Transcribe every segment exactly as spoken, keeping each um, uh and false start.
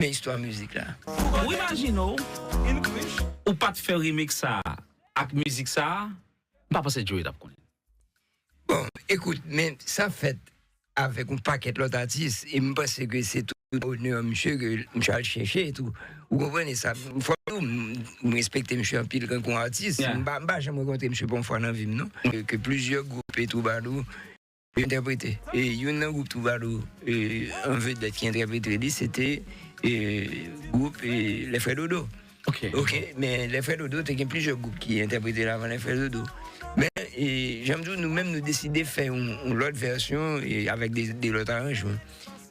Men istwa mizik la. Ou imajine w, ou pa t fè remix sa a ak mizik sa a, m pa panse Joey t ap konnen. Bon, ekout, men sa fèt avèk yon pakèt lòt atis, e m panse ke se tout onè misye ke misye al chèche tou. Ou konprann sa? Fò m, m respekte misye anpil kankou atis. M pa, m pa janm rankontre misye pa yon fwa nan vi m, non. Ke, ke plizyè gwoup e twoubadou entèprete. E youn nan gwoup twoubadou, e, an vedèt ki entèprete li, se te, e, gwoup, e, Les Frères Dodo. Ok, men Les Frères Dodo te gen plizyè gwoup ki entèprete l avan Les Frères Dodo. Men, e, jan m di w, nou menm nou deside fè yon, yon lòt vèsyon, e, avèk de, de lòt aranjman.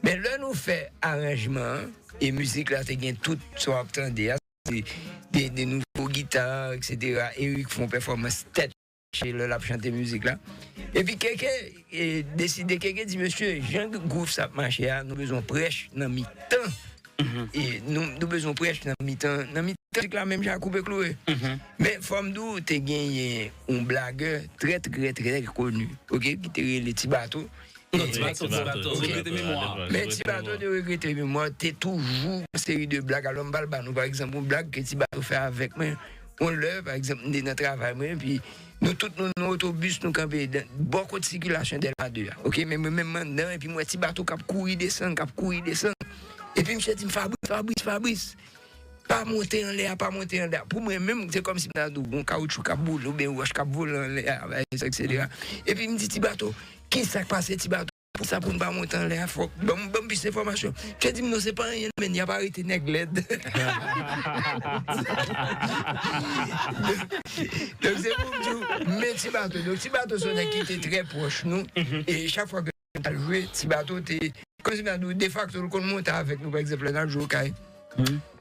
Men lè nou fè aranjman an, e mizik la te gen tout sa w ap tande a, de, de, de nouvo gita, etsetera. Eric fè yon pèfòmans tèt chaje lè l ap chante mizik la. Epi Keke, e, deside, Keke di, mesye, jan gwoup sa ap mache a, nou bezwen prèch nan mitan. E nou, nou bezwen prèch nan mitan, nan mitan mizik la, menm jan ak Koupe Kloure. Men fò m di w, te genyen yon blagè trè, trè, trè koni, ok, ki te rele Ti Bato. Non, Ti Bato, Ti Bato, regrete memwa. Men Ti Bato de regrete memwa, te toujou yon seri de blag. Alò, m pral ba nou, pa egzanp, yon blag ke Ti Bato fè avèk mwen. Yon lè, pa egzanp, m te nan travay mwen, epi nou tout nou nan otobis, nou kanpe bò kot sikilasyon Dèlma de a. Ok, men mwen menm m anndan, epi m wè Ti Bato k ap kouri desann, k ap kouri desann. Epi misye di m, Fabrice, Fabrice, Fabrice, pa monte anlè a, pa monte anlè a. Pou mwen menm, se kòmsi m ta di w, gon kawoutchou k ap boule, oubyen wòch k ap vole anlè a, bagay sa, etsetera. Epi m di, Ti Bato, kisa k pase, Ti Bato? Pou sa, pou n pa monte anlè a, fòk ban m, ban m plis enfòmasyon. Misye di m, non, se pa anyen, men y ap arete nèg lèd. Donk, se pou m di w, men Ti Bato. Donk, Ti Bato se yon nèg ki te trè pwòch nou. E chak fwa ke nou t al jwe, Ti Bato te, kòmsi m ta di w, defakto, l konn monte avèk nou, pa egzanp, lè n al jwe okay.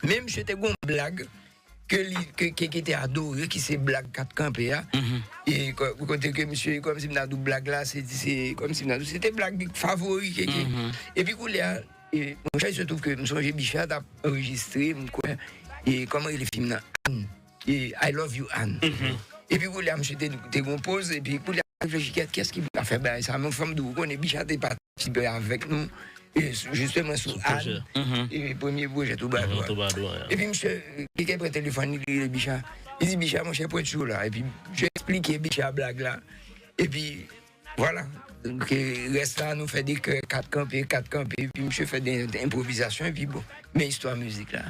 Men misye te gon blag ke li, ke, ke, ke te adore, ki se blag kat kanpe a. E ko-, kote ke misye, kòmsi m ta di w, blag la, se, se, kòmsi m ta di w, se te blag favori Keke. Epi koulye a, e, monchè, il se trouve ke m sonje Bicha t ap anrejistre, m kwè, e, kòman rele fim nan? Ann. E, I Love You, Ann. Epi koulye a, misye te, te gon poz, epi koulye a, reflechi, kiyès, kiyès ki ka fè bagay sa? Men fò m di w, ou konnen, Bicha te patisipe avèk nou, e, sou, jisteman sou Ann, e, premye pwojè Twoubadou a. Epi misye, e, Keke pran telefòn li, li rele Bicha. Li di, Bicha, monchè, pwenti w la. Epi misye eksplike Bicha blag la. Epi, vwala. Donk, e, rès la, nou fè de kè, kat kanpe, kat kanpe. Epi misye fè de, de enpwovizasyon, epi bon. Men istwa mizik la.